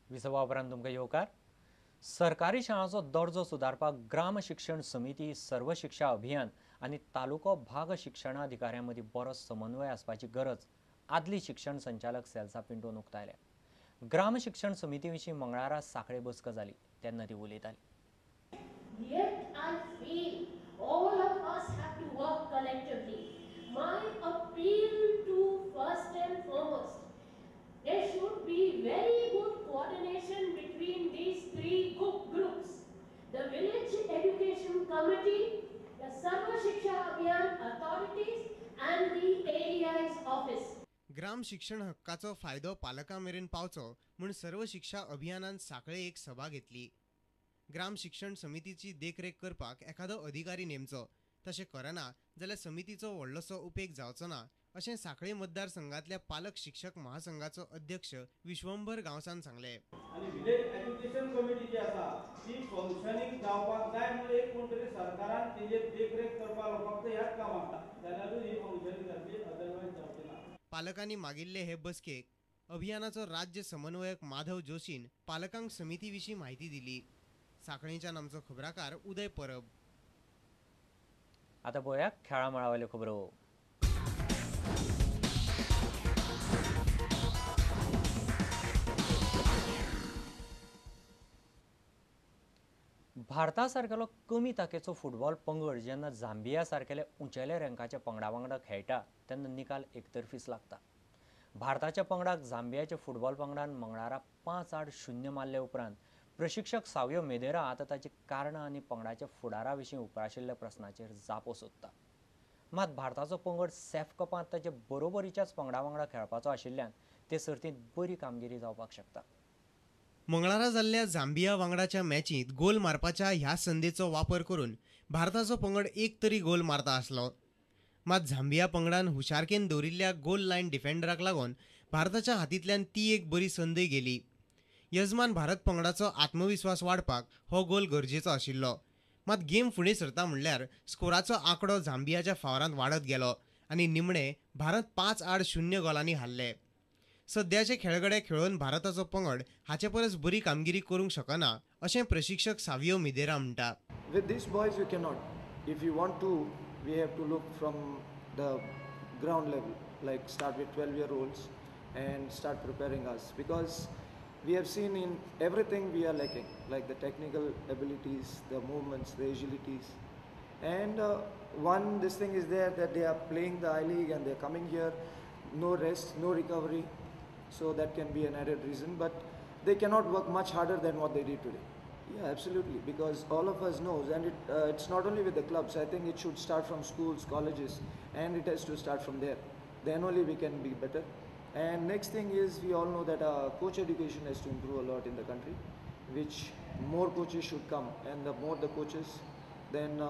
विसवा उपरांत तुमकां येवकार. सरकारी शाळांचो दर्जो सुदारपाक ग्राम शिक्षण समिती, सर्व शिक्षा अभियान आनी तालुको भाग शिक्षणाधिकाऱ्यां मदीं बरो समन्वय आसपाची गरज आदली शिक्षण संचालक सेल्सा पिंटोन उक्तायल्या. ग्राम शिक्षण समिती विशीं मंगळारा सांखळे बसका जाली तेन्ना ती उलयताली. Yet I feel all of us have to work collectively. My appeal to first and foremost, there should be very good coordination between these three groups: the Village Education Committee, the Sarva Shiksha Abhiyan authorities and the ADI's office. ग्राम शिक्षण हक्काचो फायदो पालकां मेरेन पावचो म्हूण सर्व शिक्षा अभियानान सांखळे एक सभा घेतली. ग्राम शिक्षण समितीची देखरेख करपाक एखादो अधिकारी नेमचो, तशें करना जाल्यार समितीचो व्हडलोसो उपेग जावचो ना अशें सांखळे मतदारसंघातल्या पालक शिक्षक महासंघाचो अध्यक्ष विश्वंभर गांवसान सांगलें. आनी विलेज एज्युकेशन कमिटी जी आसा ती फंक्शनींग जावपाक जाय म्हणून एक कोण तरी सरकारान तेजेर देखरेख करपाक फक्त ह्याच कामाक जाल्यारूच ही फंक्शनींग जातली, अदरवायज जावची ना. पालकांनी मागिल्ले हे बसकेक अभियानाचो राज्य समन्वयक माधव जोशीन पालकांक समिती विशीं म्हायती दिली. सांखळेच्यान आमचो खबराकार उदय परब. आता पळोवया खेळां मळावेल्यो खबरो. भारता सारकेलो कमी ताकेचो फुटबॉल पंगड जेन्ना झांबिया सारकेल्या उंचेल्या रँकाच्या पंगडा वांगडा खेळटा तेन्ना निकाल एकतर्फीच लागता. भारताच्या पंगडाक झांबियाच्या फुटबॉल पंगडान मंगळारा 5-0 मारले उपरांत प्रशिक्षक सावियो मेदेरा आतां ताची कारणां आनी पंगडाच्या फुडारा विशीं उप्राशिल्ल्या प्रस्नाचेर जापो सोदता. मात भारताचो पंगड सॅफ कपांत ताचे बरोबरीच्याच पंगडा वांगडा खेळपाचो आशिल्ल्यान ते सर्तींत बरी कामगिरी जावपाक शकता. मंगळारा जाल्ल्या झांबिया वांगडाच्या मॅचींत गोल मारपाच्या ह्या संदेचो वापर करून भारताचो पंगड एक तरी गोल मारता आसलो. मात झांबिया पंगडान हुशारकेन दवरिल्ल्या गोल लायन डिफेंडराक लागून भारताच्या हातींतल्यान ती एक बरी संदय गेली. यजमान भारत पंगडाचो आत्मविस्वास वाडपाक हो गोल गरजेचो आशिल्लो. मात गेम फुडें सरता म्हणल्यार स्कोराचो आंकडो झांबियाच्या फावरांत वाडत गेलो आनी निमणे भारत 5-0 गोलांनी हारले. सद्याचे खेळगडे खेळोवन भारताचो पंगड हाचे परस बरी कामगिरी करूंक शकना अशें प्रशिक्षक सावियो मिदेरा म्हणटा. With these boys you cannot. If you want to, we have to look from the ground level, like start with 12-year-olds and start preparing us, because we have seen in everything we are lacking, like the technical abilities, the movements, the agilities, and one this thing is there that they are playing the I-League and they are coming here, no rest, no recovery, so that can be an added reason, but they cannot work much harder than what they did today. Yeah, absolutely, because all of us knows, and it's not only with the clubs. I think it should start from schools, colleges, and it has to start from there. Then only we can be better. And next thing is, we all know that coach education has to improve a lot in the country, which more coaches should come, and the more the coaches, then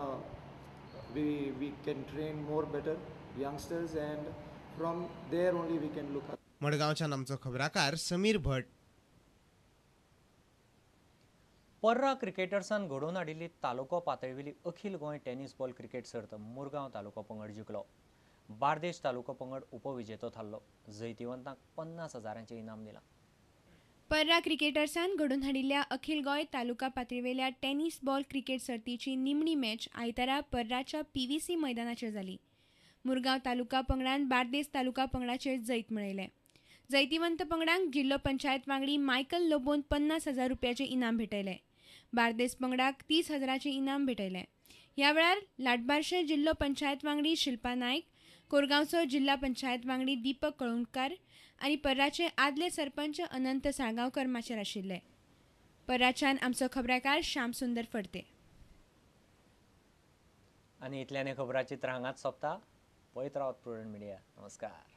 we can train more better youngsters, and from there only we can look up. मडगांवच्यान आमचो खबराकार समीर भट. पर्रा क्रिकेटर्सान घडोवन हाडिल्ली तालुको पातळेवेली अखिल Goa tennis ball cricket सर्त मुरगांव तालुको पंगड जिखलो. बार्देश तालुको पंगड उपविजेतो थारलो. जैतिवंतांक 50,000 इनाम दिलां. पर्रा क्रिकेटर्सान घडोवन हाडिल्ल्या अखिल गोंय तालुका पातळेवेल्या टेनिस बॉल क्रिकेट सर्तीची निमणी मॅच आयतारा पर्राच्या PVC मैदानाचेर जाली. मुरगांव तालुका पंगडान बार्देस तालुका पंगडाचेर जैत मेळयलें. जैतिवंत पंगडांक जिल्लो पंचायत वांगडी मायकल लोबोन 50,000 रुपयाचें इनाम भेटयलें. बार्देस पंगडाक 30,000 इनाम भेटयलें. ह्या वेळार लाटबार्शे जिल्लो पंचायत वांगडी शिल्पा नायक, कोरगांवचो जिल्ला पंचायत वांगडी दीपक कळोणकार आनी पर्राचे आदले सरपंच अनंत साळगांवकर माचयेर आशिल्ले. पर्राच्यान आमचो खबराकार श्याम सुंदर फडते. आनी इतल्यान खबराचित्र हांगाच सोंपता. पळयत रावत प्रुडंट मिडिया. नमस्कार.